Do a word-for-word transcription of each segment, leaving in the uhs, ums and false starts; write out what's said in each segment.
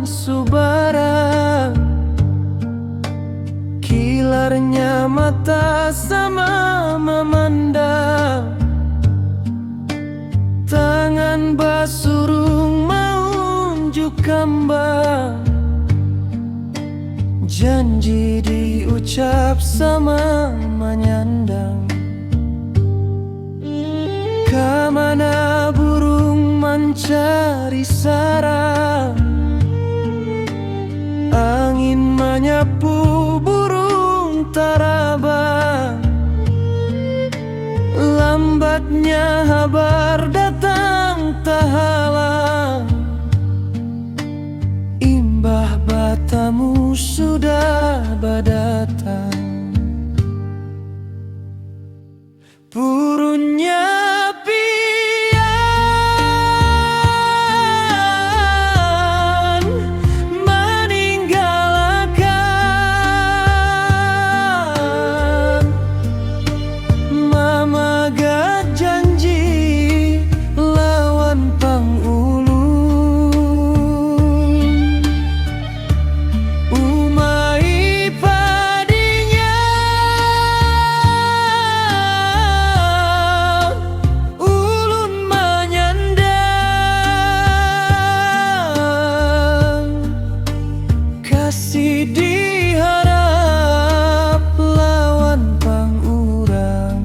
subara, kilarnya mata sama mamandang. Tangan basurung maunjuk kambang, janji diucap sama manyandang. Kamana burung mancari sarang, angin manyapu burung tarabang. Lambatnya habar datang tahalang, imbah batamu sudah badatang. Purunnya pian maninggalkan, mamagat janji lawan pangulun. Umai padinya ulun manyandang, kasih diharap lawan pang urang.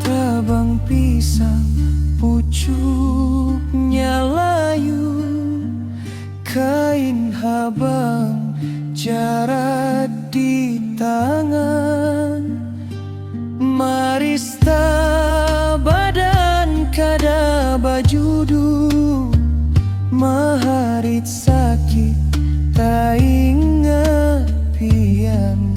Tabang pisang pucuknya layu, kain habang jarat di tangan. Marista badan kada bajudu, maharit sakit taingat pian.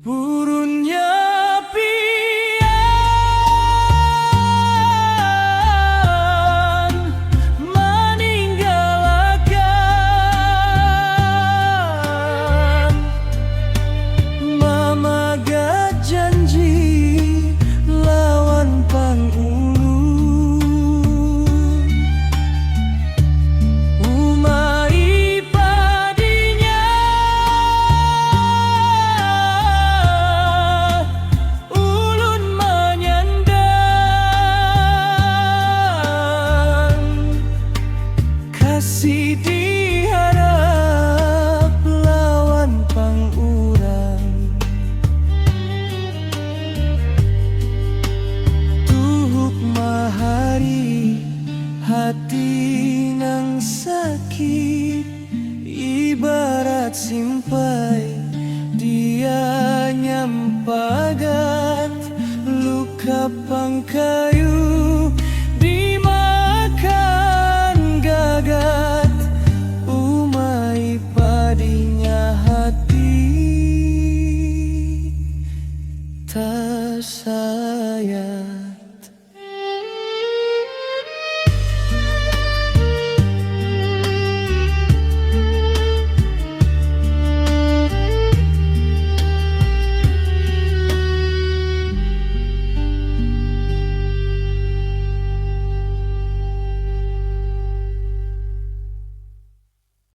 Purunnya pian maninggalkan, mamagat janji lawan pang ulun. Umai padinya ulun manyandang, kasih diharap lawan pang urang. Tuhuk mahari hati nang sakit, ibarat simpai dianyam pagat, luka pang kayu